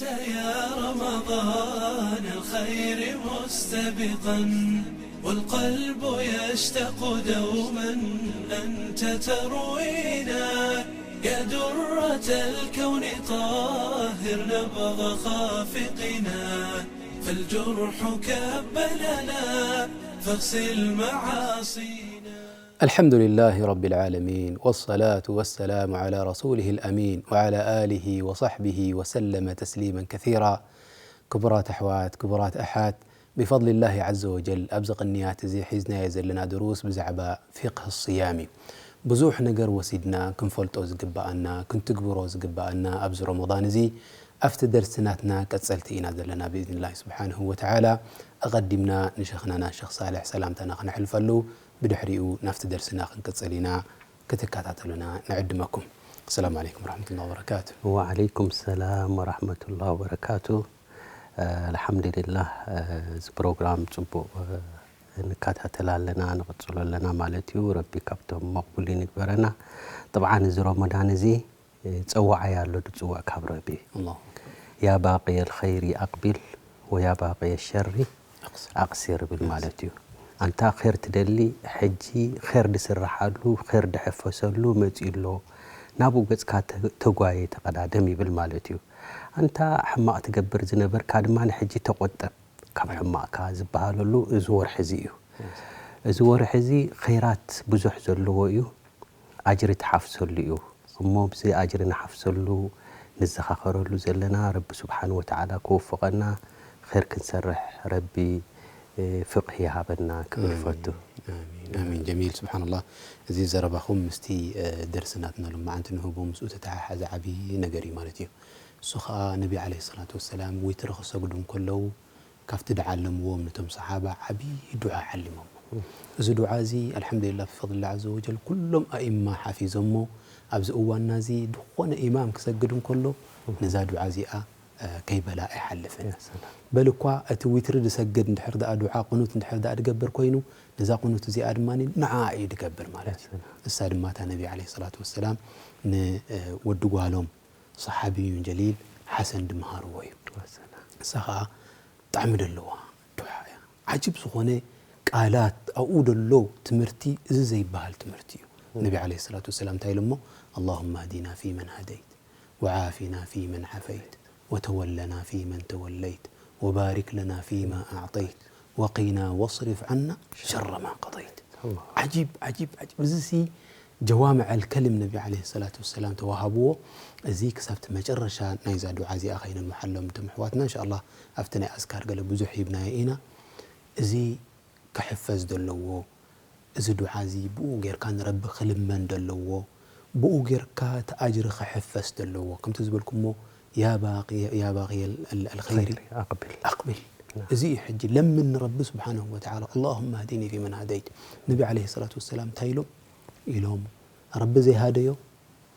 يا رمضان الخير مستبقا، والقلب يشتاق دوما أنت تروينا. يا درة الكون طهر نبض خافقنا، فالجرح كب لنا فاغسل معاصينا. الحمد لله رب العالمين، والصلاة والسلام على رسوله الأمين، وعلى آله وصحبه وسلم تسليما كثيرا. ክቡራት ኣሕዋት፣ ክቡራት ኣሓት፣ ብፈድሊ ላሂ ዐዘ ወጀል፣ ኣብዚ ቅንያት እዚ ሒዝናዮ ዘለና ድሩስ ብዛዕባ ፊቅህ ስያም እዩ። ብዙሕ ነገር ወሲድና፣ ክንፈልጦ ዝግብኣና፣ ክንትግብሮ ዝግብኣና ኣብዚ ረመዳን እዚ ኣብቲ ደርሲ ናትና ቀጸልቲ ኢና ዘለና ብኢዝኒላሂ ስብሓንሁ ወተዓላ። ኣቐዲምና ንሸኽናና ሸኽ ሳልሕ ሰላምታና ክነሕልፈሉ፣ ብድሕሪኡ ናብቲ ደርስና ክንቅጽል ኢና። ክትከታተሉና ንዕድመኩም። السلام عليكم ورحمة الله وبركاته. وعليكم السلام ورحمة الله وبركاته. ኣልሓምዱሊላህ፣ እዚ ፕሮግራም ጽቡቕ፣ ንከታተል ኣለና፣ ንቕጽሎ ኣለና ማለት እዩ። ረቢ ካብቶም መቕቡሊን ይግበረና። ጥብዓን እዚ ረመዳን እዚ ጸዋዓይ ኣሎ፣ ድጽውዕ ካብ ረቢ። الله أكبر. يا باقي الخير أقبل ويا باقي الشر أقصر ይብል ማለት እዩ። ኣንታ ኼር ትደሊ፣ ሕጂ ኼር ድስርሓሉ፣ ኼር ድሕፈሰሉ መጺኡ ኣሎ። ናብኡ ገጽካ ተ-፣ ተጓየ፣ ተቐዳደም ይብል ማለት እዩ። ኣንታ ሕማቕ ትገብር ዝነበርካ ድማ ንሕጂ ተቖጠብ ካብ ሕማቕካ ዝበሃለሉ እዚ ወርሒ እዚ እዩ። እዚ ወርሒ እዚ ኸይራት ብዙሕ ዘለዎ እዩ። ኣጅሪ ትሓፍሰሉ እዩ። እሞ ብዚ ኣጅሪ ንሓፍሰሉ ንዘኻኸረሉ ዘለና ረቢ ስብሓን ወተዓላ ክወፍቐና፣ ኸይር ክንሰርሕ ረቢ፣ እ፣ ፍቕሂ ይሃበና ክብል ፈቱ። ኣሚን፣ ኣሚን። ጀሚል፣ ስብሓንላህ። እዚ ዘረባኹም ምስቲ፣ እ፣ ደርሲ ናትና ሎማዓንቲ ንህቦ ምስኡ ተተሓሓዘ ዓብዪ ነገር እዩ ማለት እዩ። እሱ ኸዓ ነቢ ዓለይሂ ሰላቱ ወሰላም ዊትሪ ክሰግዱ እንከለዉ ካብቲ ደዓ ኣለምዎም ነቶም ሰሓባ ዓብዪ ዱዓ ዓሊሞም። እዚ ዱዓ እዚ ኣልሓምዱሊላህ ብፈድሊላህ ዐዘ ወጀል ኩሎም ኣኢማ ሓፊዞሞ። ኣብዚ እዋንና እዚ ዝኾነ ኢማም ክሰግድ እንከሎ ነዛ ዱዓ እዚኣ፣ እ፣ ከይበላ ኣይሓልፍን። ያ ሰላም። በል እኳ እቲ ዊትሪ ዝሰግድ እንድሕር ደኣ ዱዓ ቁኑት እንድሕር ደኣ ድገብር ኮይኑ ነዛ ቁኑት እዚኣ ድማ ንዓ እዩ ድገብር ማለት እዩ። ያ ሰላም። እሳ ድማ እታ ነቢ ዓለይሂ ሰላቱ ወሰላም ንወዲ ጓሎም ሰሓቢዩን ጀሊል ሓሰን ድመሃርዎ እዩ። ያ ሰላም። እሳ ኸዓ ጣዕሚ ደለዋ ዱዓ እያ። ዓጅብ ዝኾነ ቃላት ኣብኡ ደሎ ትምህርቲ፣ እዚ ዘይበሃል ትምህርቲ እዩ። ነቢ ዓለይሂ ሰላቱ ወሰላም እንታይ ኢሎሞ? اللهم اهدنا فيمن هديت وعافنا فيمن عافيت وتولنا فيمن توليت وبارك لنا فيما أعطيت وقنا واصرف عنا شر ما قضيت። ኣላህ። ዓጂብ፣ ዓጂብ፣ ዓጂብ። እዚ ሲ ጀዋምዕ ኣልከሊም ነቢ ዓለይሂ ሰላቱ ወሰላም ተዋሃብዎ። እዚ ክሳብቲ መጨረሻ ናይዛ ዱዓ እዚኣ ከይነምሓሎም እቶም ኣሕዋትና፣ እንሻኣላህ ኣብቲ ናይ ኣዝካር ገለ ብዙሕ ሂብናዮ ኢና። እዚ ክሕፈዝ ዘለዎ፣ እዚ ዱዓ እዚ ብኡ ጌርካ ንረቢ ክልመን ዘለዎ፣ ብኡ ጌርካ እቲ ኣጅሪ ክሕፈስ ዘለዎ። ከምቲ ዝበልኩሞ፣ ያ ባቂ-፣ ያ ባቂየ ኣል-፣ ኣልኸይሪ ኸይሪ ኣቕብል። ኣቕብል። እዚ እዩ ሕጂ ለምን ንረቢ ስብሓነሁ ወተዓላ፣ اللهم اهدني فيمن هديت። ነቢ ዓለይሂ ሰላቱ ወሰላም እንታይ ኢሎም? ኢሎም፣ ረቢ ዘይሃደዮ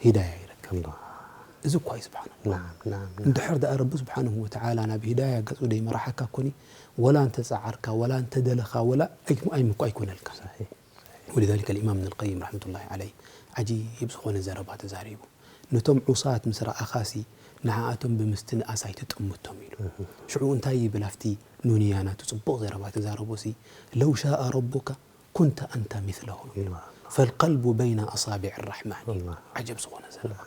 ሂዳያ ይረክብ። ኣላህ። እዚ እኳ እዩ ስብሓነላህ። ናም፣ ናም፣ ናም። እንድሕር ደኣ ረቢ ስብሓነሁ ወተዓላ ናብ ሂዳያ ገጹ ደይመራሓካ ኮኒ፣ ወላ እንተጸዓርካ፣ ወላ እንተደለኻ፣ ወላ ኣይ-፣ ኣይምኳ ኣይኮነልካ። ሰሒሕ። ولذلك الإمام ابن القيم رحمة الله عليه ዓጂብ ዝኾነ ዘረባ ተዛሪቡ። ነቶም ዑሳት ምስ ረኣኻሲ ንዓኣቶም ብምስትንኣስ ኣይትጥምቶም ኢሉ። ሽዑ እንታይ ይብል ኣብቲ ኑንያ ናቱ ጽቡቕ ዘረባ ተዛረቦሲ? لو شاء ربك كنت أنت مثلهم. فالقلب بين أصابع الرحمن. ዓጀብ ዝኾነ ዘረባ።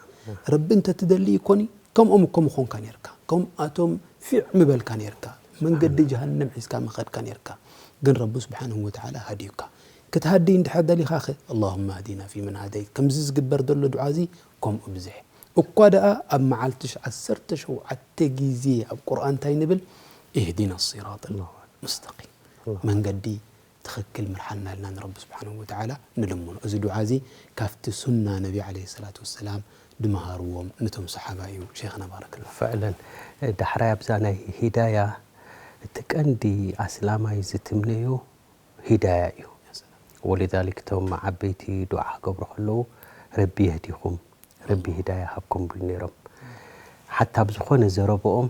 ረቢ እንተትደሊ ይኮኒ ከምኦም እኮ ምኾንካ ነርካ። ከምኣቶም ፊዕ ምበልካ ነርካ። መንገዲ ጀሃነም ሒዝካ ምኸድካ ነርካ። ግን ረቢ ስብሓንሁ ወተዓላ ሃድዩካ። ክትሃዲ እንድሕር ደሊኻኸ اللهم اهدنا فيمن هديت። ከምዚ ዝግበር ዘሎ ዱዓ እዚ ከምኡ ብዝሕ። እኳ ደኣ ኣብ መዓልቲ ሽ-፣ ዓሰርተ ሸውዓተ ግዜ ኣብ ቁርኣን እንታይ ንብል? اهدنا الصراط المستقيم። መንገዲ ትኽክል ምርሓና ኢልና ንረቢ ስብሓንሁ ወተዓላ ንልምኖ። እዚ ዱዓ እዚ ካብቲ ሱና ነቢ ዓለይሂ ሰላቱ ወሰላም ድመሃርዎም ነቶም ሰሓባ እዩ። ሸይኽና ባረከላሁ። ፈዕለን፣ ዳሕራይ ኣብዛ ናይ ሂዳያ እቲ ቀንዲ ኣስላማይ ዝትምነዮ ሂዳያ እዩ። ወሊዛሊክ እቶም ዓበይቲ ዱዓ ክገብሩ ከለዉ ረቢ የህዲኹም፣ ረቢ ሂዳያ ሃብኩም ብሉ ነይሮም። ሓታ ኣብ ዝኾነ ዘረብኦም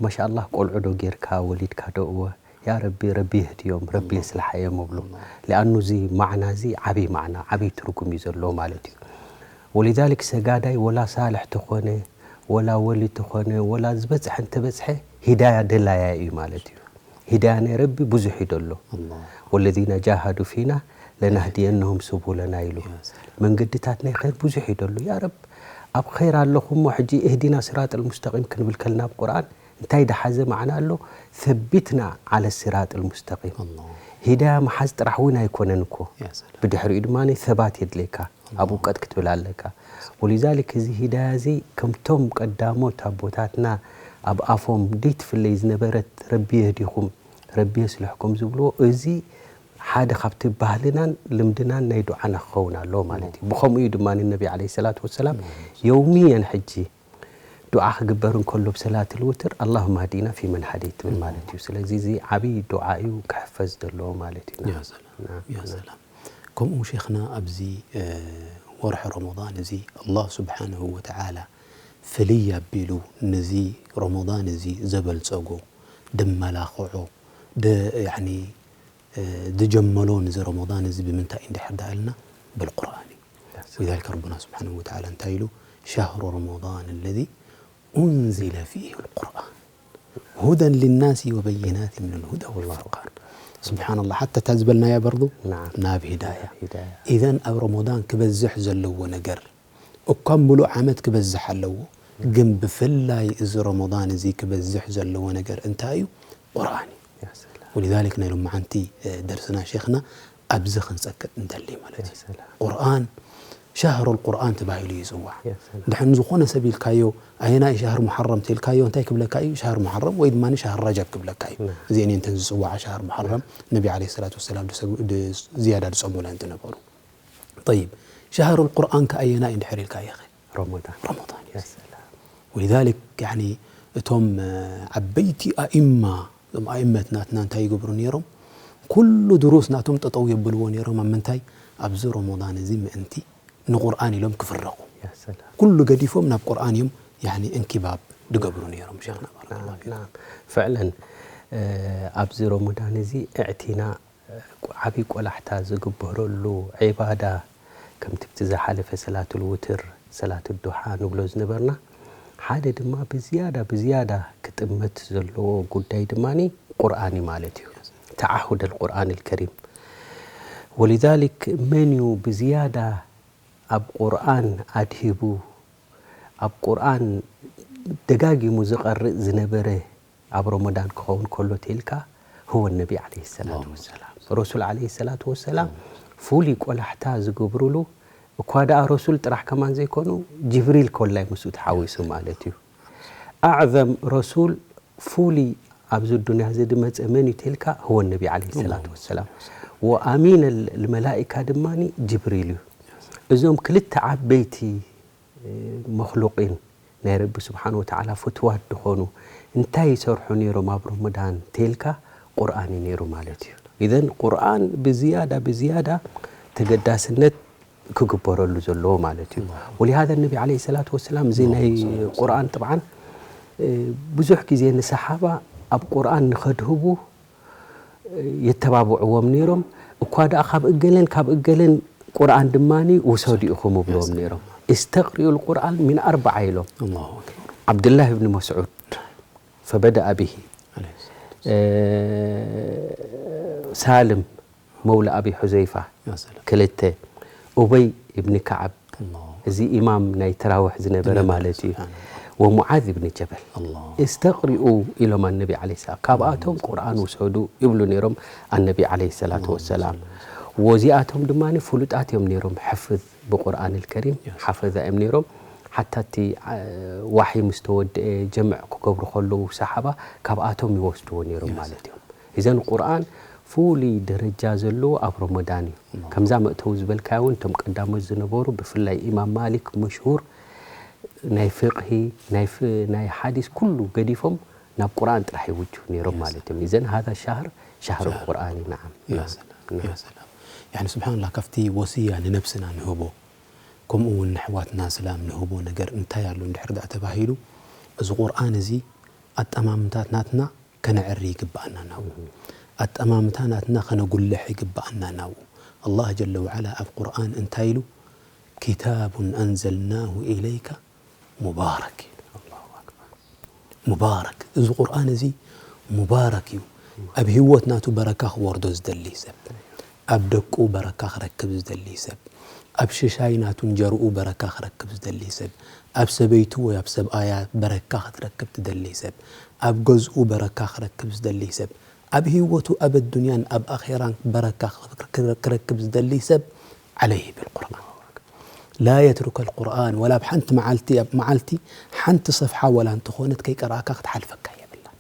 ማሻኣላህ ቆልዑ ዶ ጌርካ ወሊድካ ዶ እወ ያ ረቢ ረቢ የህድዮም ረቢ የስልሓዮም እብሉ። ሊኣኑ እዚ ማዕና እዚ ዓብይ ማዕና ዓብይ ትርጉም እዩ ዘለዎ ማለት እዩ። ወሊዛሊክ ሰጋዳይ ወላ ሳልሕ ተኾነ ወላ ወሊ ተኾነ ወላ ዝበፅሐ እንተበፅሐ ሂዳያ ደላያ እዩ ማለት እዩ። ሂዳያ ናይ ረቢ ብዙሕ እዩ ደሎ። ኣላህ ወለዚነ ጃሃዱ ፊና ለናህድየነሁም ሱቡለና ኢሉ። ያ ሰላም። መንገድታት ናይ ኸይር ብዙሕ እዩ ደሎ። ያ ረብ ኣብ ኸይር ኣለኹ እሞ ሕጂ እህዲና ስራጥ ልሙስተቂም ክንብል ከልና ኣብ ቁርኣን እንታይ ደሓዘ ማዕና ኣሎ? ሰቢትና ዓለ ስራጥ ልሙስተቂም። ኣላህ ሂዳያ መሓዝ ጥራሕ እውን ኣይኮነን እኮ ያ ሰላም። ብድሕሪኡ ድማ ሰባት የድልየካ ኣብኡ ቀጥ ክትብል ኣለካ። ወሊዛሊክ እዚ ሂዳያ እዚ ከምቶም ቀዳሞት ኣቦታትና ኣብ ኣፎም ደይትፍለይ ዝነበረት ረቢ የህዲኹም ረቢ የስልሕኩም ዝብልዎ እዚ ሓደ ካብቲ ባህልናን ልምድናን ናይ ዱዓና ክኸውን ኣለዎ ማለት እዩ። ብኸምኡ እዩ ድማ ነቢ ዓለይሂ ሰላቱ ወሰላም የውምየን ሕጂ ዱዓ ክግበር እንከሎ ብሰላት ልውትር ኣላሁመ ህዲና ፊመን ሀደይት ትብል ማለት እዩ። ስለዚ እዚ ዓብዪ ዱዓ እዩ ክሕፈዝ ዘለዎ ማለት እዩ። ያ ሰላም ያ ሰላም። ከምኡ ሸይኽና ኣብዚ ወርሒ ረመዳን እዚ ኣላህ ስብሓንሁ ወተዓላ ፍልይ ኣቢሉ ነዚ ረመዳን እዚ ዘበልፀጎ ደመላኽዖ ደ ያኒ ዝጀመሎ ነዚ ረመዳን እዚ ብምንታይ እንድሕር ዳእልና ብልቁርኣን እዩ። ولذلك ربنا سبحانه وتعالى እንታይ ኢሉ شهر رمضان الذي أنزل فيه القرآن هدى للناس وبينات من الهدى والفرقان. سبحان الله حتى እታ ዝበልናያ በርዱ نعم. ናብ ሂዳያ ሂዳያ። ኢዘን ኣብ ረመዳን ክበዝሕ ዘለዎ ነገር እኳ ሙሉእ ዓመት ክበዝሕ ኣለዎ፣ ግን ብፍላይ እዚ ረመዳን እዚ ክበዝሕ ዘለዎ ነገር እንታይ እዩ? ቁርኣን እዩ። ያ ሰላም። ولذلك ናይ ሎማዓንቲ ደርስና ሸይኽና ኣብዚ ክንፀቅጥ እንደሊ ማለት እዩ። ያ ሰላም። ቁርኣን ሻህሩል ቁርኣን ተባሂሉ ይፅዋዕ። ያ ሰላም። ድሕን ዝኾነ ሰብ ኢልካዮ ኣየናይ ሻህር ሙሓረም ተልካዮ እንታይ ክብለካ እዩ? ሻህር ሙሓረም ወይ ድማ ሻህር ረጀብ ክብለካ እዩ። ያ። እዚአን እየን እተን ዝፅዋዓ ሻህር ሙሓረም ነቢ ዓለይሂ ሰላቱ ወሰላም ዝሰግ- ድ- ዝያዳ ዝፀሙለን ዝነበሩ። ጠይብ ሻህሩል ቁርኣን ከ ኣየናይ እንድሕር ኢልካዮ ኸ? ረመዳን ረመዳን እዩ። ያ ሰላም። ولذلك يعني እቶም ዓበይቲ ኣኢማ እዞም ኣኢመት ናትና እንታይ ይገብሩ ነይሮም? ኩሉ ድሩስ ናቶም ጠጠው የብልዎ ነይሮም። ኣብ ምንታይ? ኣብዚ ረመዳን እዚ ምእንቲ ንቁርኣን ኢሎም ክፍረቑ ያ ሰላም። ኩሉ ገዲፎም ናብ ቁርኣን እዮም ያኒ እንኪባብ ድገብሩ ነይሮም። ሸይኽና ባረከላሁ ፊኩም። ናም ፍዕለን ኣብዚ ረመዳን እዚ እዕቲና ዓብዪ ቆላሕታ ዝግበረሉ ዒባዳ ከምቲ ብቲ ዝሓለፈ ሰላቱል ውትር ሰላት ዱሓ ንብሎ ዝነበርና ሓደ ድማ ብዝያዳ ብዝያዳ ክጥመት ዘለዎ ጉዳይ ድማ ቁርኣን እዩ ማለት እዩ። ተዓሁድ ኣልቁርኣን ልከሪም ወሊዛሊክ መን እዩ ብዝያዳ ኣብ ቁርኣን ኣድሂቡ ኣብ ቁርኣን ደጋጊሙ ዝቐርእ ዝነበረ ኣብ ረመዳን ክኸውን ከሎ ተልካ ህወ ነቢ ዓለይሂ ሰላቱ ወሰላም ረሱል ዓለይሂ ሰላቱ ወሰላም ፍሉይ ቆላሕታ ዝገብሩሉ እኳ ደኣ ረሱል ጥራሕ ከማን ዘይኮኑ ጅብሪል ኮላይ ምስኡ ተሓዊሱ ማለት እዩ። ኣዕዘም ረሱል ፍሉይ ኣብዚ ዱንያ እዚ ድመፀ መን እዩ ተልካ ህወ ነቢ ዓለይሂ ሰላቱ ወሰላም ወኣሚን ልመላኢካ ድማ ጅብሪል እዩ። እዞም ክልተ ዓበይቲ መክሉቂን ናይ ረቢ ስብሓን ወተዓላ ፍትዋት ዝኾኑ እንታይ ይሰርሑ ነይሮም ኣብ ረመዳን ተልካ ቁርኣን እዩ ነይሩ ማለት እዩ። ኢዘን ቁርኣን ብዝያዳ ብዝያዳ ተገዳስነት ክግበረሉ ዘለዎ ማለት እዩ። ወሊሃዛ ነቢ ዓለይሂ ሰላቱ ወሰላም እዚ ናይ ቁርኣን ጥብዓን ብዙሕ ግዜ ንሰሓባ ኣብ ቁርኣን ንኸድህቡ የተባብዕዎም ነይሮም። እኳ ደኣ ካብ እገለን ካብ እገለን ቁርኣን ድማ ውሰዱ ኢኹም እብልዎም ነይሮም። استقرئوا القرآن من أربعة ኢሎም። الله أكبر. ዓብድላህ ብን መስዑድ فبدأ به عليه الصلاة والسلام. ሳልም መውላ ኣቢ ሑዘይፋ يا سلام. ክልተ ኡበይ እብኒ ከዓብ الله. እዚ ኢማም ናይ ተራውሕ ዝነበረ ዝነበረ፣ ማለት እዩ። ስብሓንላህ። ወሙዓዝ እብኒ ጀበል الله. እስተቅሪኡ ኢሎም ኣነቢ ዓለይሂ ሰላም ካብኣቶም ቁርኣን ውሰዱ ይብሉ ነይሮም ኣነቢ ዓለይሂ ሰላቱ ወሰላም። ወዚኣቶም ድማ ፍሉጣት እዮም ነይሮም ሕፍዝ ብቁርኣን ልከሪም ሓፈዛ እዮም ነይሮም። ሓታ እቲ አ፣ ዋሒ ምስ ተወድአ ጀምዕ ክገብሩ ከለዉ ሰሓባ ካብኣቶም ይወስድዎ ነይሮም ማለት እዮም። እዘን ቁርኣን ፍሉይ ደረጃ ዘለዎ ኣብ ረመዳን እዩ። ከምዛ መእተዊ ዝበልካዮ እውን እቶም ቀዳሞት ዝነበሩ ብፍላይ ኢማም ማሊክ መሽሁር ናይ ፍቅሂ ናይ ፍ- ናይ ሓዲስ ኩሉ ገዲፎም ናብ ቁርኣን ጥራሕ ይውጅሁ ነይሮም ማለት እዮም። እዘን ሃዛ ሻህር ሻህር ቁርኣን እዩ። ነዓም يا سلام يا سلام. يعني سبحان الله ካብቲ ወስያ ንነብስና ንህቦ ከምኡ እውን ንሕዋትና ስላም ንህቦ ነገር እንታይ ኣሎ እንድሕር ደኣ ተባሂሉ እዚ ቁርኣን እዚ ኣጠማምታት ናትና ከነዕሪ ይግብኣና ናብኡ ኣጠማምታ ናትና ከነጉልሕ ይግብኣና ናብኡ ኣላህ ጀለ ወዓላ ኣብ ቁርኣን እንታይ ኢሉ كتاب أنزلناه إليك مبارك ሙባረክ። እዚ ቁርኣን እዚ ሙባረክ እዩ። ኣብ ህይወት ናቱ በረካ ክወርዶ ዝደሊ ሰብ፣ ኣብ ደቁ በረካ ክረክብ ዝደሊ ሰብ፣ ኣብ ሽሻይ ናቱን ጀርኡ በረካ ክረክብ ዝደሊ ሰብ፣ ኣብ ሰበይቱ ወይ ኣብ ሰብኣያ በረካ ክትረክብ ትደሊ ሰብ፣ ኣብ ገዝኡ በረካ ክረክብ ዝደሊ ሰብ፣ ኣብ ህይወቱ ኣብ ኣዱንያን ኣብ ኣኼራን በረካ ክረክብ ዝደሊ ሰብ ዓለይሂ ብልቁርኣን። ላ የትሩከ ልቁርኣን ወላ ኣብ ሓንቲ መዓልቲ፣ ኣብ መዓልቲ ሓንቲ ሰፍሓ ወላ እንተኾነት ከይቀራእካ ክትሓልፈካ የብላን።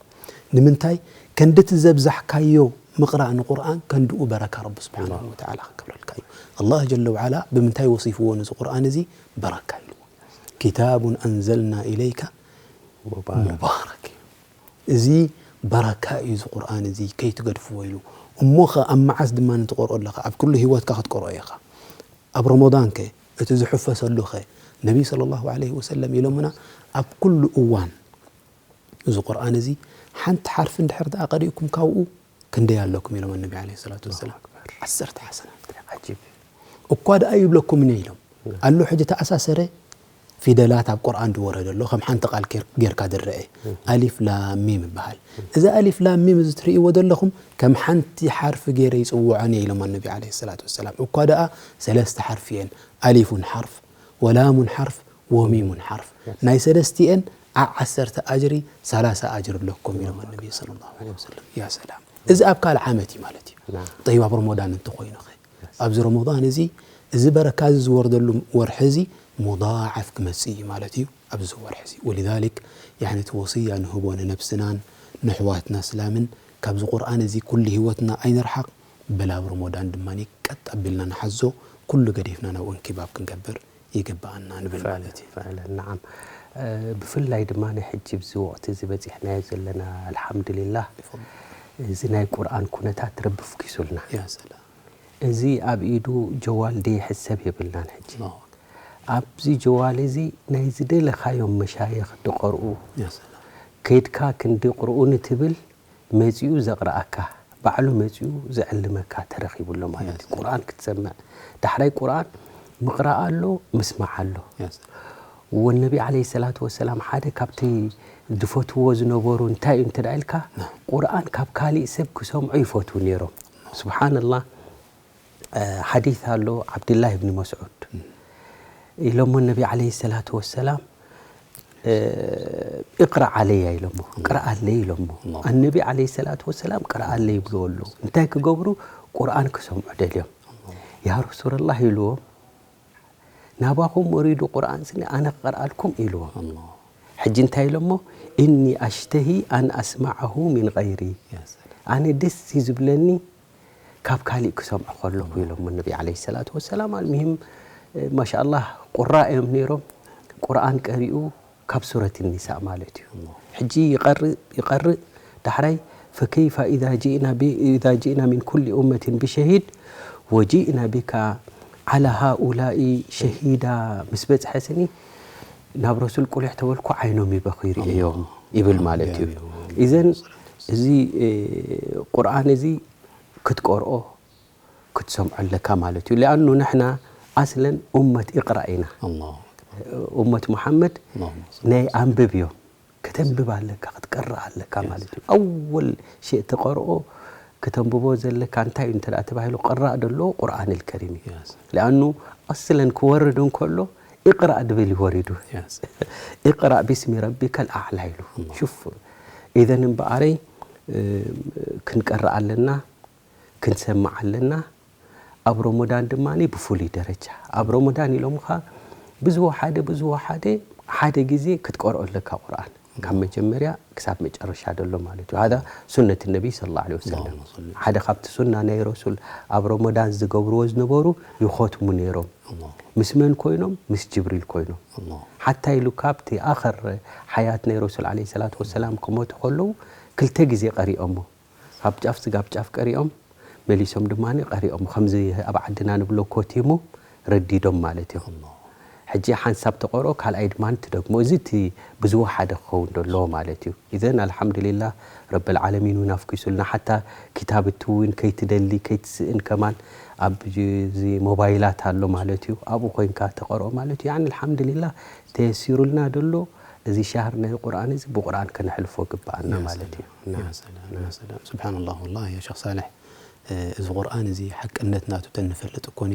ንምንታይ? ከንድቲ ዘብዛሕካዮ ምቕራእ ንቁርኣን ከንድኡ በረካ ረቢ ስብሓንሁ ወተዓላ ክገብረልካ እዩ። ኣላህ ጀለ ወዓላ ብምንታይ ወሲፍዎ ነዚ ቁርኣን እዚ? በረካ ኢልዎ። ኪታቡን ኣንዘልና ኢለይካ ሙባረክ። ሙባረክ እዩ። እዚ በረካ እዩ፣ እዚ ቁርኣን እዚ ከይትገድፍዎ ኢሉ። እሞ ኸ ኣብ መዓስ ድማ ንትቆርኦ ኣለኻ? ኣብ ኩሉ ህይወትካ ክትቆርኦ ኢኻ። ኣብ ረመዳን ከ እቲ ዝሕፈሰሉ ኸ? ነቢይ ሰለላሁ ዐለይሂ ወሰለም ኢሎምና፣ ኣብ ኩሉ እዋን እዚ ቁርኣን እዚ ሓንቲ ሓርፊ እንድሕር ደኣ ቀሪእኩም ካብኡ ክንደይ ኣለኩም ኢሎም ነቢ ዐለይሂ ሰላቱ ወሰላም። ዓሰርተ ሓሰናት። ዓጂብ። እኳ ደኣ ይብለኩምን ኢሎም። ኣሎ ሕጂ ተኣሳሰረ ፊደላት ኣብ ቁርኣን ዝወረደ ኣሎ ከም ሓንቲ ቃል ጌር-፣ ጌርካ ዝረአ። ኣሊፍ ላም ሚም ይበሃል። እዚ ኣሊፍ ላም ሚም እዚ ትርእይዎ ዘለኹም ከም ሓንቲ ሓርፊ ገይረ ይጽውዖን እየ ኢሎም ነቢ ዐለይሂ ሰላቱ ወሰላም። እኳ ደኣ ሰለስተ ሓርፊ እየን። ኣሊፉን ሓርፍ፣ ወላሙን ሓርፍ፣ ወሚሙን ሓርፍ። ናይ ሰለስቲኤን ዓ-፣ ዓሰርተ ኣጅሪ፣ ሰላሳ ኣጅሪ ኣለኩም ኢሎም ነቢ ሰለላሁ ዐለይሂ ወሰለም። ያ ሰላም። እዚ ኣብ ካልእ ዓመት እዩ ማለት እዩ። ናም። ጠይብ፣ ኣብ ረመዳን እንተኾይኑ ኸ? ኣብዚ ረመዳን እዚ፣ እዚ በረካ እዚ ዝወርደሉ ወርሒ እዚ ሙዳዓፍ ክመጽእ እዩ ማለት እዩ ኣብዚ ወርሒ እዚ። ወሊዛሊክ፣ ያኒ እቲ ወስያ ንህቦ ንነብስናን ንሕዋትና እስላምን ካብዚ ቁርኣን እዚ ኩሉ ህይወትና ኣይንርሓቕ፣ በል ኣብ ረመዳን ድማ ቀጥ ኣቢልና ንሓዞ፣ ኩሉ ገዲፍና ናብኡ እንኪባብ ክንገብር ይግብኣና ንብል ፈዕለን፣ ማለት እዩ። ፈዕለን፣ ነዓም። እ፣ ብፍላይ ድማ ናይ ሕጂ ኣብዚ ወቕቲ እዚ በጺሕናዮ ዘለና፣ ኣልሓምዱሊላህ፣ ይፈضል። እዚ ናይ ቁርኣን ኩነታት ረቢ ፍኪሱልና። ያ ሰላም። እዚ ኣብ ኢዱ ጀዋል ደይሕሰብ የብልናን ሕጂ። ኣላሁ ኣክበር። ኣብዚ ጀዋል እዚ ናይ ዝደለኻዮም መሻይኽ ድቐርኡ፣ ያ ሰላም። ከይድካ ክንዲ ቅርኡ ንትብል መጺኡ ዘቕርኣካ፣ ባዕሉ መጺኡ ዘዕልመካ ተረኺቡ ኣሎ ማለት እዩ። ያ ሰላም። ቁርኣን ክትሰምዕ፣ ዳሕራይ ቁርኣን ምቕራእ ኣሎ፣ ምስማዕ ኣሎ። ያ ሰላም። ወነቢ ዓለይሂ ሰላቱ ወሰላም ሓደ ካብቲ ዝፈትዎ ዝነበሩ እንታይ እዩ እንተ ደኣ ኢልካ፣ ናም። ቁርኣን ካብ ካሊእ ሰብ ክሰምዑ ይፈትዉ ነይሮም። ስብሓንላህ፣ እ፣ ሓዲስ ኣሎ ዓብድላህ ብን መስዑድ። እም። ኢሎሞ ነቢ ዓለይሂ ሰላቱ ወሰላም፣ እ፣ "እቅራ ዓለያ" ኢሎሞ፣ እም። "ቅርኣለይ" ኢሎሞ። ናም። ኣነቢ ዓለይሂ ሰላቱ ወሰላም "ቅርኣለይ" ይብልዎ ኣለዉ። እንታይ ክገብሩ? ቁርኣን ክሰምዑ ደልዮም። ናም። "ያ ረሱለላህ" ኢልዎም፣ "ናባኹም ወሪዱ ቁርኣን ስኒ ኣነ ክቐርኣልኩም?" ኢልዎም። ኣላህ። ሕጂ እንታይ ኢሎሞ? "እኒ ኣሽተሂ ኣን ኣስማዐሁ ሚን ገይሪ።" ያ ሰላም። "ኣነ ደስ እዩ ዝብለኒ ካብ ካሊእ ክሰምዖ ከለኹ" ኢሎሞ ነቢ ዓለይሂ ሰላቱ ወሰላም። ኣልሙሂም፣ እ፣ ማሻኣላህ ቁራ እዮም ነይሮም። ቁርኣን ቀሪኡ ካብ ሱረት ኒሳእ ማለት እዩ። ኣላህ። ሕጂ ይቐርእ፣ ይቐርእ፣ ዳሕራይ "ፈከይፈ ኢዛ ጂእና ቢ-፣ ኢዛ ጂእና ሚን ኩሊ ኡመቲን ብሸሂድ ወጂእና ቢካ ዓላ ሃኡላኢ ሸሂዳ" ምስ በጽሐ ስኒ ናብ ረሱል ቁሊሕ ተበልኩ፣ ዓይኖም ይበኹ ይርእዮም ይብል ማለት እዩ። ኣላህ። ኢዘን እዚ፣ እ፣ ቁርኣን እዚ ክትቀርኦ ክትሰምዖ ኣለካ ማለት እዩ። ሊኣኑ ንሕና ኣስለን ኡመት ኢቕራእ ኢና። ኣላሁ ኣክበር። ኡመት ሙሓመድ ኣላሁመ ሰሊ። ናይ ኣንብብ እዮም። ከተንብብ ኣለካ፣ ክትቀርእ ኣለካ ማለት እዩ። ኣወል ሸእ ትቐርኦ፣ ከተንብቦ ዘለካ እንታይ እዩ እንተ ደኣ ተባሂሉ፣ ቅራእ ደሎ ቁርኣን ልከሪም እዩ። ያ ሰላም። ሊኣኑ ኣስለን ክወርድ እንከሎ፣ ኢቕራእ ድብል እዩ ወሪዱ። ያ ሰላም። ኢቕራእ ቢስሚ ረቢከ ልኣዕላ ኢሉ። ኣላሁ። ሹፍ፣ ኢዘን እምበኣረይ፣ እ፣ ክንቀርእ ኣለና። ክንሰምዕ ኣለና። ኣብ ረመዳን ድማ ብፍሉይ ደረጃ። ኣብ ረመዳን ኢሎምኻ ብዝወሓደ፣ ብዝወሓደ ሓደ ግዜ ክትቀርኦ ኣለካ ቁርኣን። ካብ መጀመርያ ክሳብ መጨረሻ ደሎ ማለት እዩ። ሃዛ ሱነት ነቢ ሰለላሁ ዐለይሂ ወሰለም። ኣላሁመ ሰሊ። ሓደ ካብቲ ሱና ናይ ረሱል ኣብ ረመዳን ዝገብርዎ ዝነበሩ ይኸትሙ ነይሮም። ኣላሁ። ምስ መን ኮይኖም? ምስ ጅብሪል ኮይኖም። ኣላሁ። ሓታ ኢሉ ካብቲ ኣኸር ሓያት ናይ ረሱል ዐለይሂ ሰላቱ ወሰላም ክሞቱ ከለዉ ክልተ ግዜ ቀሪኦሞ። ካብ ጫፍ ስጋብ ጫፍ ቀሪኦም፣ መሊሶም ድማ ቀሪኦም። ከምዚ ኣብ ዓድና ንብሎ ኮቲሙ ረዲዶም ማለት እዩ። ኣላሁ። ሕጂ ሓንሳብ ተቐርኦ፣ ካልኣይ ድማ ትደግሞ። እዚ እቲ ብዝወሓደ ክኸውን ደለዎ ማለት እዩ። ኢዘን ኣልሓምዱሊላህ ረብል ዓለሚን እውን ኣፍኪሱልና። ሓታ ክታብ እትውን ከይትደሊ፣ ከይትስእን ከማን ኣብ እዚ ሞባይላት ኣሎ ማለት እዩ። ኣብኡ ኮይንካ ተቐርኦ ማለት እዩ። ያኒ ኣልሓምዱሊላህ ተየሲሩልና ደሎ። እዚ ሻህር ናይ ቁርኣን እዚ ብቁርኣን ከነሕልፎ ግብኣና ማለት እዩ። ያ ሰላም፣ ያ ሰላም። ስብሓንላህ፣ ወላሂ ያ ሸኽ ሳልሕ፣ እዚ ቁርኣን እዚ ሓቅነት ናቱ ተንፈልጥ እኮኒ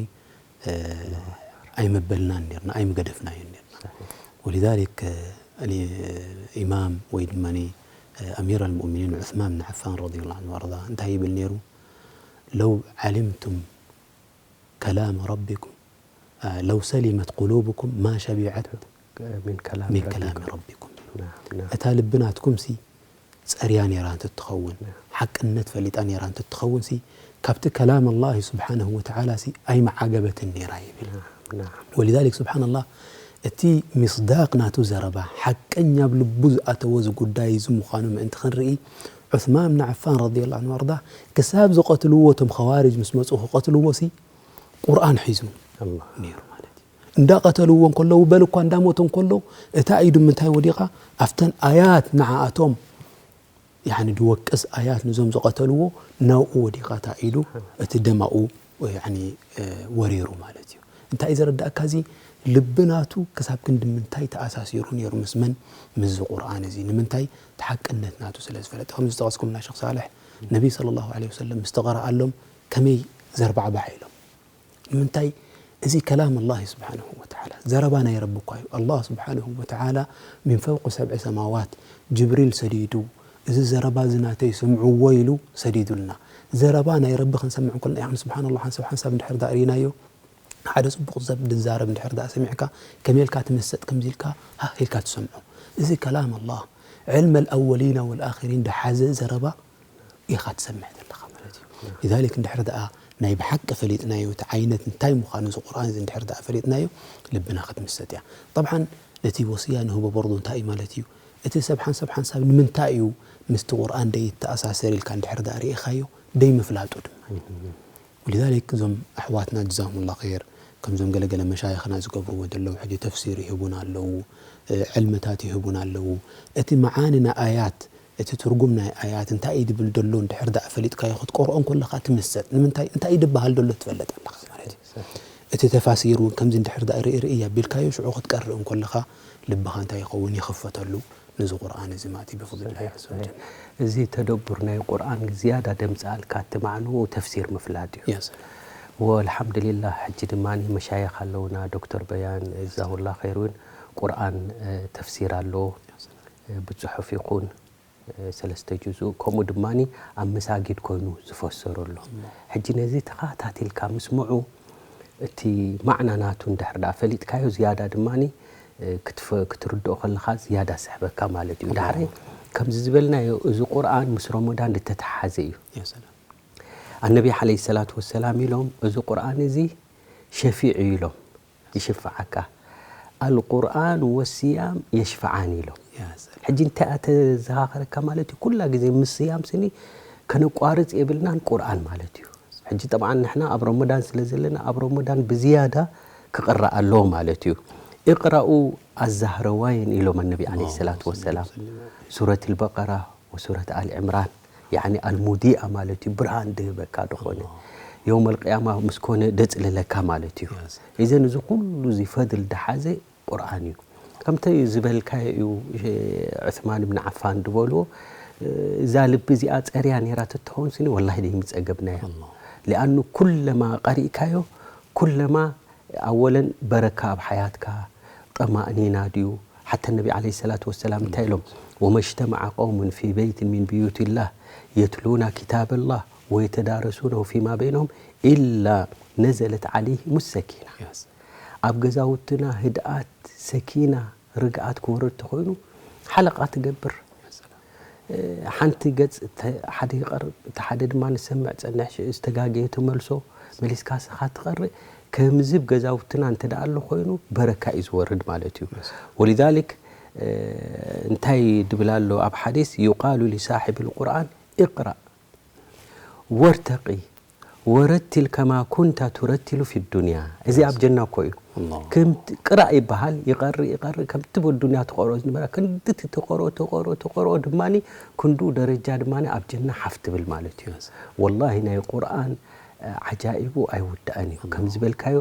ኣይመበልናን ኔርና፣ ኣይምገደፍናዮን ኔርና። ወሊዛሊክ ኢማም ወይ ድማ ኣሚር ኣልሙእሚኒን ዑስማን ብን ዓፋን ረዲየላሁ ዐንሁ ወኣርዳ እንታይ ይብል ነይሩ? ለው ዓሊምቱም ከላመ ረቢኩም ለው ሰሊመት ቁሉብኩም ማ ሸቢዐት ምን ከላሚ ሚን ከላሚ ረቢኩም። እታ ልቢ ናትኩም ሲ ጸርያ ነይራ እንተትኸውን፣ ሓቅነት ፈሊጣ ነይራ እንተትኸውን ሲ ካብቲ ከላም ኣላህ ስብሓነሁ ወተዓላ ሲ ኣይመዓገበትን ነይራ ይብል። ወሊዛሊክ ስብሓንላህ እቲ ሚስዳቅ ናቱ ዘረባ ሓቀኛ ኣብ ልቡ ዝኣተዎ እዚ ጉዳይ እዚ ምዃኑ ምእንቲ ክንርኢ ዑስማን ብን ዓፋን ረዲየላሁ ዐንሁ ወኣርዳ ክሳብ ዝቐትልዎ እቶም ኸዋርጅ ምስ መፁ ክቐትልዎ ሲ ቁርኣን ሒዙ ነይሩ ማለት እዩ። እንዳቐተልዎ እንከለዉ በል እኳ እንዳሞተ እንከሎ እታ ኢዱ ምንታይ ወዲቓ ኣብተን ኣያት ንዓኣቶም ያኒ ድወቅስ ኣያት ንዞም ዝቐተልዎ ናብኡ ወዲቓ እታ ኢዱ እቲ ደማኡ ያኒ ወሪሩ ማለት እዩ። እንታይ እዩ ዘረዳእካ እዚ ልቢ ናቱ ክሳብ ክንዲ ምንታይ ተኣሳሲሩ ነይሩ ምስ መን ምስዚ ቁርኣን እዚ ንምንታይ ተሓቅነት ናቱ ስለ ዝፈለጠ ከም ዝጠቐስኩምና ሸኽ ሳልሕ ነቢይ صلى الله عليه وسلم ምስ ተቐረኣሎም ከመይ ዘርባዕባዕ ኢሎም ንምንታይ እዚ ከላም ኣላህ ስብሓንሁ ወተዓላ ዘረባ ናይ ረቢ እኳ እዩ። ኣላህ ስብሓንሁ ወተዓላ ሚን ፈውቂ ሰብዒ ሰማዋት ጅብሪል ሰዲዱ እዚ ዘረባ እዚ ናተይ ስምዕዎ ኢሉ ሰዲዱልና። ዘረባ ናይ ረቢ ክንሰምዕ እንከለና ያኒ ስብሓንላህ ሓንሳብ ሓንሳብ እንድሕር ዳ ርኢናዮ ሓደ ጽቡቕ ሰብ ድዛረብ እንድሕር ዳ ሰሚዕካ ከመይ ኢልካ ትምሰጥ ከምዚ ኢልካ ሃህ ኢልካ ትሰምዖ። እዚ ከላም ኣላህ ዕልመ ልኣወሊና ወልኣኺሪን ድሓዘ ዘረባ ኢኻ ትሰምዕ ዘለኻ ማለት እዩ። لذلك እንድሕር ደኣ ናይ ብሓቂ ፈሊጥናዮ እቲ ዓይነት እንታይ ምዃኑ እዚ ቁርኣን እዚ እንድሕር ደኣ ፈሊጥናዮ ልብና ክትምሰጥ እያ። طبعا ነቲ ወስያ ንህቦ በርዶ እንታይ እዩ ማለት እዩ? እቲ ሰብ ሓንሳብ ሓንሳብ ንምንታይ እዩ ምስቲ ቁርኣን ደይተኣሳሰር ኢልካ እንድሕር ደኣ ርኢኻዮ ደይምፍላጡ ድማ እዩ። ولذلك እዞም ኣሕዋትና ጀዛሁሙላህ ኸይር ከምዞም ገለገለ መሻይኽና ዝገብርዎ ዘለዉ ሕጂ ተፍሲር ይህቡና ኣለዉ፣ ዕልምታት ይህቡና ኣለዉ። እቲ መዓኒ ናይ ኣያት እቲ ትርጉም ናይ ኣያት እንታይ እዩ ድብል ደሎ እንድሕር ደኣ ፈሊጥካዮ ክትቀርኦ እንከለኻ ትምሰጥ። ንምንታይ እንታይ እዩ ድበሃል ደሎ ትፈልጥ ኣለኻ ማለት እዩ። እቲ ተፋሲር እውን ከምዚ እንድሕር ደኣ ርኢ ርኢ ኣቢልካዮ ሽዑ ክትቀርእ እንከለኻ ልብኻ እንታይ ይኸውን ይኽፈተሉ ነዚ ቁርኣን እዚ ማለት እዩ ብፍድሊ ላሂ ዐዘ ወጀል። እዚ ተደቡር ናይ ቁርኣን ዝያዳ ደምፅኣልካ እቲ ማዕንኡ ተፍሲር ምፍላጥ እዩ። ያ ሰላም። ወልሓምዱሊላህ ሕጂ ድማ መሻይኽ ኣለውና ዶክተር በያን ዛሁላ ኸይር እውን ቁርኣን ተፍሲር ኣለዎ ብፅሑፍ ይኹን ሰለስተ ጁዙእ ከምኡ ድማ ኣብ መሳጊድ ኮይኑ ዝፈሰሩ ኣሎ። ሕጂ ነዚ ተኸታቲልካ ምስምዑ እቲ ማዕና ናቱ እንድሕር ደኣ ፈሊጥካዮ ዝያዳ ድማ ክትርድኦ ከለኻ ዝያዳ ስሕበካ ማለት እዩ። ዳሕራይ ከምዚ ዝበልናዮ እዚ ቁርኣን ምስ ረመዳን ዝተተሓሓዘ እዩ። ኣነቢ ዓለይሂ ሰላቱ ወሰላም ኢሎም እዚ ቁርኣን እዚ ሸፊዕ እዩ ኢሎም ይሽፍዓካ ኣልቁርኣን ወስያም የሽፍዓን ኢሎም። ሕጂ እንታይ ኣተዘኻኸረካ ማለት እዩ ኩላ ግዜ ምስ ስያም ስኒ ከነቋርፅ የብልናን ቁርኣን ማለት እዩ። ሕጂ ጠብዓን ንሕና ኣብ ረመዳን ስለ ዘለና ኣብ ረመዳን ብዝያዳ ክቕራእ ኣለዎ ማለት እዩ። እቅራኡ ኣዛህረዋይን ኢሎም ኣነቢ ዓለይሂ ሰላቱ ወሰላም ሱረት ልበቀራ ወሱረት ኣል ዕምራን ያኒ ኣልሙዲኣ ማለት እዩ ብርሃን ድህበካ ድኾነ የውም ኣልቅያማ ምስኮነ ደፅልለካ ማለት እዩ። እዘን እዚ ኩሉ እዚ ፈድል ድሓዘ ቁርኣን እዩ። ከምተ ዝበልካዮ እዩ ዑስማን ብን ዓፋን ዝበልዎ እዛ ልቢ እዚኣ ፀርያ ነይራ ተትኸውን ስኒ ወላሂ ደይምፀገብናዮ። ሊኣኑ ኩለማ ቀሪእካዮ ኩለማ ኣወለን በረካ ኣብ ሓያትካ ጠማእኒና ድዩ ሓታ ነቢ ዓለይሂ ሰላቱ ወሰላም እንታይ ኢሎም ወመጅተመዐ ቀውሙን ፊ በይትን ሚን ብዩቲላህ የትሉና ኪታበላህ ወየተዳረሱነሁ ፊማ በይነሁም ኢላ ነዘለት ዓለይሂሙ ሰኪና። ኣብ ገዛውትና ህድኣት ሰኪና ርግኣት ክወርድ ተኾይኑ ሓለቓ ትገብር። ሓንቲ ገፅ ሓደ ይቐር እቲ ሓደ ድማ ንሰምዕ ፀንሕ ዝተጋገየ ትመልሶ መሊስካ ስኻ ትቐርእ። ከምዚ ብ ገዛውትና እንተ ደኣ ኣሎ ኮይኑ በረካ እዩ ዝወርድ ማለት እዩ። ወሊዛሊክ እንታይ ድብል ኣሎ ኣብ ሓዲስ ዩቃሉ ሊሳሒብ ልቁርኣን እቅራእ ወርተቂ ወረቲል ከማ ኩንታ ቱረቲሉ ፊ ዱንያ። እዚ ኣብ ጀና እኮ እዩ። ቅራእ ይበሃል ይቐርእ ይቐርእ ከምቲ ኣብ ዱንያ ትቐርኦ ዝነበረ ክንድቲ ትቐርኦ ትቐርኦ ትቐርኦ ድማ ክንድኡ ደረጃ ድማ ኣብ ጀና ሓፍ ትብል ማለት እዩ። ወላሂ ናይ ቁርኣን ዓጃኢቡ ኣይውዳእን እዩ። ከም ዝበልካዮ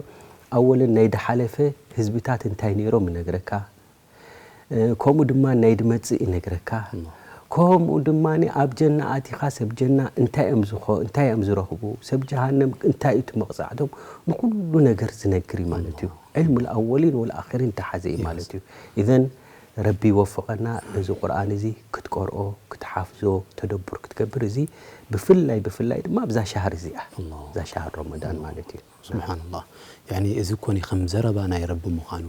ኣወለን ናይ ድሓለፈ ህዝብታት እንታይ ነይሮም ይነግረካ። ከምኡ ድማ ናይ ድመጽእ ይነግረካ። ከምኡ ድማ ኣብ ጀና ኣቲኻ ሰብ ጀና እንታይ እዮም ዝኾ እንታይ እዮም ዝረኽቡ፣ ሰብ ጀሃነም እንታይ እዩ እቲ መቕጻዕቶም፣ ንኹሉ ነገር ዝነግር እዩ ማለት እዩ። ዕልም ኣወሊን ወልኣኺሪን ተሓዘ እዩ ማለት እዩ። ኢዘን ረቢ ይወፍቐና፣ ነዚ ቁርኣን እዚ ክትቀርኦ፣ ክትሓፍዞ፣ ተደቡር ክትገብር፣ እዚ ብፍላይ ብፍላይ ድማ ኣብዛ ሻህር እዚኣ፣ እዛ ሻህር ረመዳን ማለት እዩ። ስብሓንላህ። ያኒ እዚ እኮ ኒ ከም ዘረባ ናይ ረቢ ምዃኑ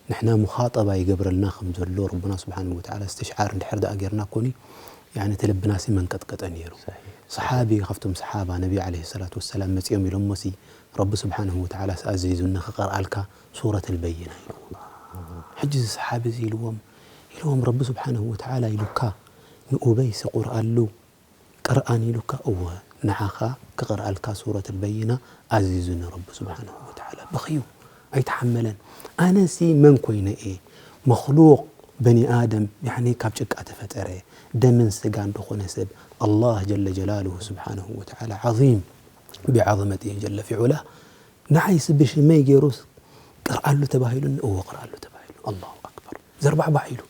ንሕና ሙኻጠባ ይገብረልና ከም ዘሎ ረቡና ስብሓንሁ ወተዓላ እስትሽዓር እንድሕር ደኣ ጌርና እኮ ኒ ያኒ እቲ ልብና ሲ መንቀጥቀጠ ነይሩ። ሰሓቢ ካብቶም ሰሓባ ነቢ ዓለይሂ ሰላቱ ወሰላም መጺኦም ኢሎሞ ሲ ረቢ ስብሓንሁ ወተዓላ ሲ ኣዚዙኒ ክቐርኣልካ ሱረት ኣልበይና ኢሉ። ሕጂ እዚ ሰሓቢ እዚ ኢልዎም ኢልዎም ረቢ ስብሓንሁ ወተዓላ ኢሉካ ንኡበይ ሲ ቁርኣሉ ቅርኣን ኢሉካ እወ ንዓኻ ክቕርኣልካ ሱረት ኣልበይና ኣዚዙኒ ረቢ ስብሓንሁ ወተዓላ በኽዩ ኣይተሓመለን ኣነሲ መን ኮይነ እየ መክሉቅ በኒ ኣደም ያኒ ካብ ጭቃ ተፈጠረ ደምን ስጋን ዝኾነ ሰብ ኣላህ ጀለ ጀላሉሁ ስብሓንሁ ወተዓላ ዓዚም ቢዓዘመትህ ጀለ ፊዑላ ንዓይሲ ብሽመይ ገይሩስ ቅርኣሉ ተባሂሉኒ እወ ቅርኣሉ ተባሂሉ ኣላሁ ኣክበር ዘርባሕባሕ ኢሉ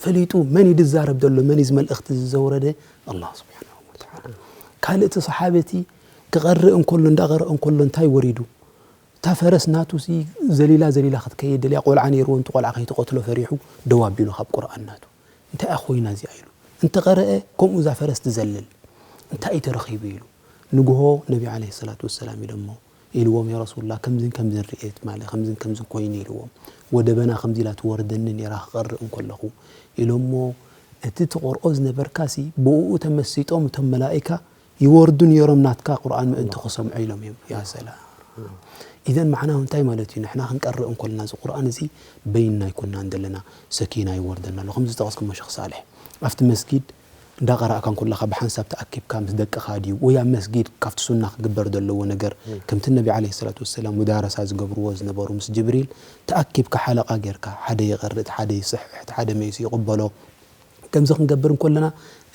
ፈሊጡ መን እዩ ዝዛረብ ዘሎ መን እዩ መልእኽቲ ዘውረደ ኣላህ ስብሓንሁ ወተዓላ ካልእ እቲ ሰሓቢ እቲ ክቐርእ እንከሎ እንዳቐረአ እንከሎ እንታይ ወሪዱ እታ ፈረስ ናቱ ሲ ዘሊላ ዘሊላ ክትከይድ ደልያ ቆልዓ ነይርዎ ንቲ ቆልዓ ከይትቐትሎ ፈሪሑ ደው ኣቢሉ ካብ ቁርኣን ናቱ እንታይ እያ ኮይና እዚኣ ኢሉ እንተቐረአ ከምኡ እዛ ፈረስ ትዘልል እንታይ እዩ ተረኺቡ ኢሉ ንግሆ ነቢ ዓለይሂ ሰላቱ ወሰላም ኢሎሞ ኢልዎም ያ ረሱሉላህ ከምዝን ከምዝን ርእየት ማለ ከምዝን ከምዝን ኮይኑ ኢልዎም ወደበና ከምዚ ኢላ ትወርደኒ ነይራ ክቐርእ እንከለኹ ኢሎሞ እቲ ትቐርኦ ዝነበርካሲ ብእኡ ተመሲጦም እቶም መላኢካ ይወርዱ ነይሮም ናትካ ቁርኣን ምእንቲ ክሰምዑ ኢሎም እዮም ያ ሰላም ኢዘን ማዕናሁ እንታይ ማለት እዩ ንሕና ክንቀርእ እንከለና እዚ ቁርኣን እዚ በይንና ኣይኮንናን ዘለና ሰኪና ይወርደና ኣሎ ከምዚ ዝጠቐስኩሞ ሸኽ ሳልሕ ኣብቲ መስጊድ እንዳቐራእካ እንኮለኻ ብሓንሳብ ተኣኪብካ ምስ ደቅኻ ድዩ ወይ ኣብ መስጊድ ካብቲ ሱና ክግበር ዘለዎ ነገር ከምቲ ነቢ ዓለይሂ ሰላቱ ወሰላም ሙዳረሳ ዝገብርዎ ዝነበሩ ምስ ጅብሪል ተኣኪብካ ሓለቓ ጌርካ ሓደ ይቐርእ እቲ ሓደ ይስሕሕ እቲ ሓደ መይሱ ይቕበሎ ከምዚ ክንገብር እንኮለና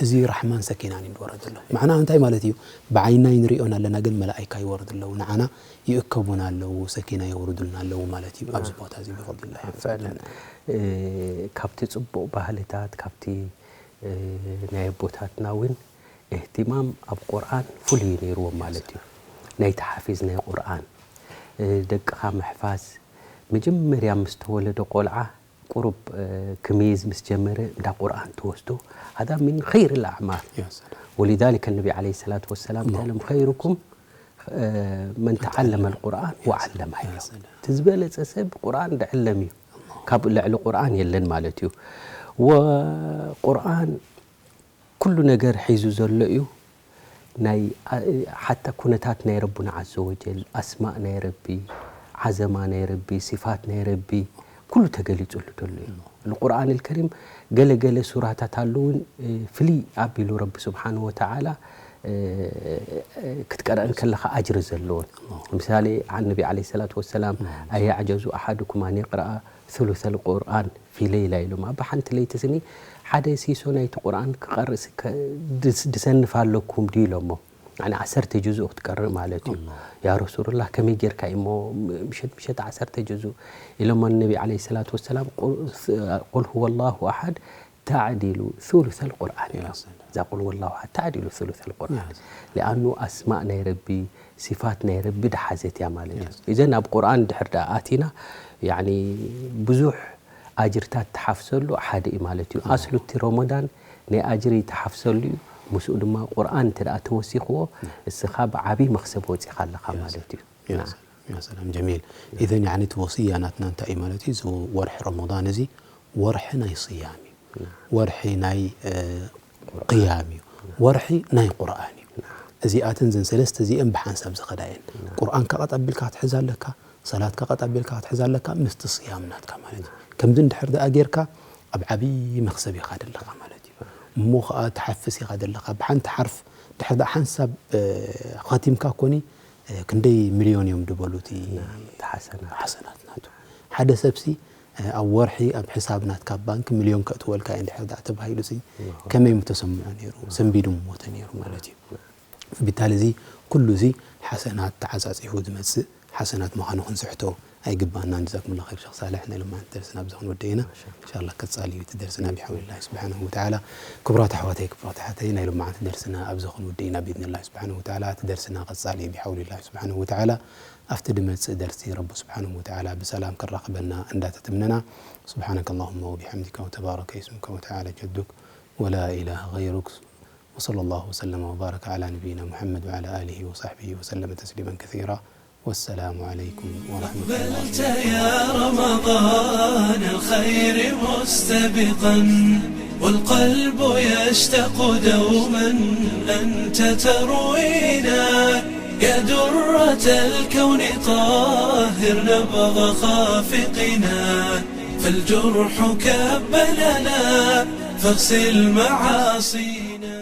እዚ ራሕማን ሰኪናን እዩ ዝወረድ ዘሎ ማዕና እንታይ ማለት እዩ ብዓይና ይንሪኦን ኣለና ግን መላእካ ይወርዱ ኣለዉ ንዓና ይእከቡና ኣለዉ ሰኪና የውርዱልና ኣለዉ ማለት እዩ ኣብዚ ቦታ እዚ ብፈድልላህ ካብቲ ጽቡቕ ባህልታት ካብቲ ናይ ኣቦታትና እውን እህትማም ኣብ ቁርኣን ፍሉይ እዩ ነይርዎም ማለት እዩ። ናይ ተሓፊዝ ናይ ቁርኣን ደቅኻ ምሕፋዝ መጀመርያ ምስ ተወለደ ቆልዓ ቁሩብ ክምይዝ ምስ ጀመረ እንዳ ቁርኣን ትወስዶ هذا من خير الأعمال ولذلك النبي عليه الصلاة والسلام እንታይ ኢሎም خيركم من تعلم القرآن وعلمه ኢሎም። እቲ ዝበለፀ ሰብ ቁርኣን ዝዕለም እዩ። ካብ ልዕሊ ቁርኣን የለን ማለት እዩ። ወቁርኣን ኩሉ ነገር ሒዙ ዘሎ እዩ። ናይ ሓታ ኩነታት ናይ ረቡና ዓዘ ወጀል፣ ኣስማእ ናይ ረቢ፣ ዓዘማ ናይ ረቢ፣ ሲፋት ናይ ረቢ ኩሉ ተገሊፁሉ ዘሎ እዩ። ልቁርኣን ልከሪም ገለ ገለ ሱራታት ኣሉ እውን ፍልይ ኣቢሉ ረቢ ስብሓን ወተዓላ ክትቀርአን ከለኻ ኣጅሪ ዘለዎን። ምሳሌ ነቢ ዓለይሂ ሰላቱ ወሰላም ኣየዕጀዙ ኣሓዱኩም ኣን የቅረኣ ثلث القرآن في ليلة ኢሎም። ኣብ ሓንቲ ለይቲ ስኒ ሓደ ሲሶ ናይቲ ቁርኣን ክቐርእ ድሰንፍ ኣለኩም ድዩ ኢሎሞ። ዓሰርተ ጅዙእ ክትቀርእ ማለት እዩ። ያ ረሱሉላህ ከመይ ጌርካ እሞ ምሸት ምሸት ዓሰርተ ጅዙእ ኢሎሞ ነቢ ዓለይሂ ሰላቱ ወሰላም ቁል ሁወላሁ ኣሓድ ተዕዲሉ ثلث القرآن ኢሎም። እዛ ቁል ወላሁ ኣሓድ ተዕዲሉ ثلث القرآن ሊኣኑ ኣስማእ ናይ ረቢ ሲፋት ናይ ረቢ ድሓዘት እያ ማለት እዩ። እዘን ኣብ ቁርኣን ድሕር ደኣ ኣቲና ያኒ ብዙሕ ኣጅርታት ትሓፍሰሉ ሓደ እዩ ማለት እዩ። ኣስሉ እቲ ረመዳን ናይ ኣጅሪ ትሓፍሰሉ እዩ። ምስኡ ድማ ቁርኣን እንተ ደኣ ተወሲኽዎ እስኻ ብዓብዪ መኽሰብ ወፂኻ ኣለኻ ማለት እዩ። ያ ሰላም ጀሚል። ኢዘን ያኒ እቲ ወስያ ናትና እንታይ እዩ ማለት እዩ? እዚ ወርሒ ረመዳን እዚ ወርሒ ናይ ስያም እዩ። ወርሒ ናይ ቅያም እዩ። ወርሒ ናይ ቁርኣን እዩ። እዚኣተን ዘን ሰለስተ እዚአን ብሓንሳብ ዝኸዳ እየን። ቁርኣንካ ቀጥ ኣቢልካ ክትሕዝ ኣለካ፣ ሰላትካ ቀጥ ኣቢልካ ክትሕዝ ኣለካ፣ ምስቲ ስያም ናትካ ማለት እዩ። ከምዚ እንድሕር ደኣ ጌርካ ኣብ ዓብዪ መኽሰብ ኢኻ ደለኻ ማለት እዩ። እሞ ኸኣ ትሓፍስ ኢኻ ደለኻ። ብሓንቲ ሓርፍ ድሕር ደኣ ሓንሳብ ኸቲምካ ኮኒ ክንደይ ሚልዮን እዮም ድበሉ እቲ ሓሰናት ናቱ። ሓደ ሰብሲ ኣብ ወርሒ ኣብ ሕሳብ ናትካ ባንክ ሚልዮን ከእትወልካ እየ እንድሕር ደኣ ተባሂሉሲ ከመይ ምተሰምዖ ነይሩ? ሰንቢዱ ምሞተ ነይሩ ማለት እዩ። ብታሊ እዚ ኩሉ እዚ ሓሰናት ተዓጻጺፉ ዝመጽእ ሓሰናት ምዃኑ ክንስሕቶ ኣይግባእናን። ጀዛኩሙላሁ ኸይር ሸኽ ሳልሕ። ናይ ሎማዓንቲ ደርስና ኣብዚ ክንውድእ ኢና። ኢንሻላህ ቀጻሊ እዩ እቲ ደርስና ብሓውሊላሂ ስብሓነሁ ወተዓላ። ክቡራት ኣሕዋተይ፣ ክቡራት ኣሓተይ፣ ናይ ሎማዓንቲ ደርስና ኣብዚ ክንውድእ ኢና ብኢዝኒላሂ ስብሓነሁ ወተዓላ። እቲ ደርስና ቀጻሊ እዩ ብሓውሊላሂ ስብሓነሁ ወተዓላ። ኣብቲ ድመጽእ ደርሲ ረቢ ስብሓነሁ ወተዓላ ብሰላም ከራኽበና እንዳተተምነና። سبحانك اللهم وبحمدك وتبارك اسمك وتعالى جدك ولا إله غيرك. وصلى الله وسلم وبارك على نبينا محمد وعلى آله وصحبه وسلم تسليما كثيرا. والسلام عليكم ورحمة الله. أقبلت يا رمضان الخير مستبقا، والقلب يشتاق دوما أنت تروينا. يا درة الكون طهر نبض خافقنا، فالجرح كب لنا فاغسل معاصينا.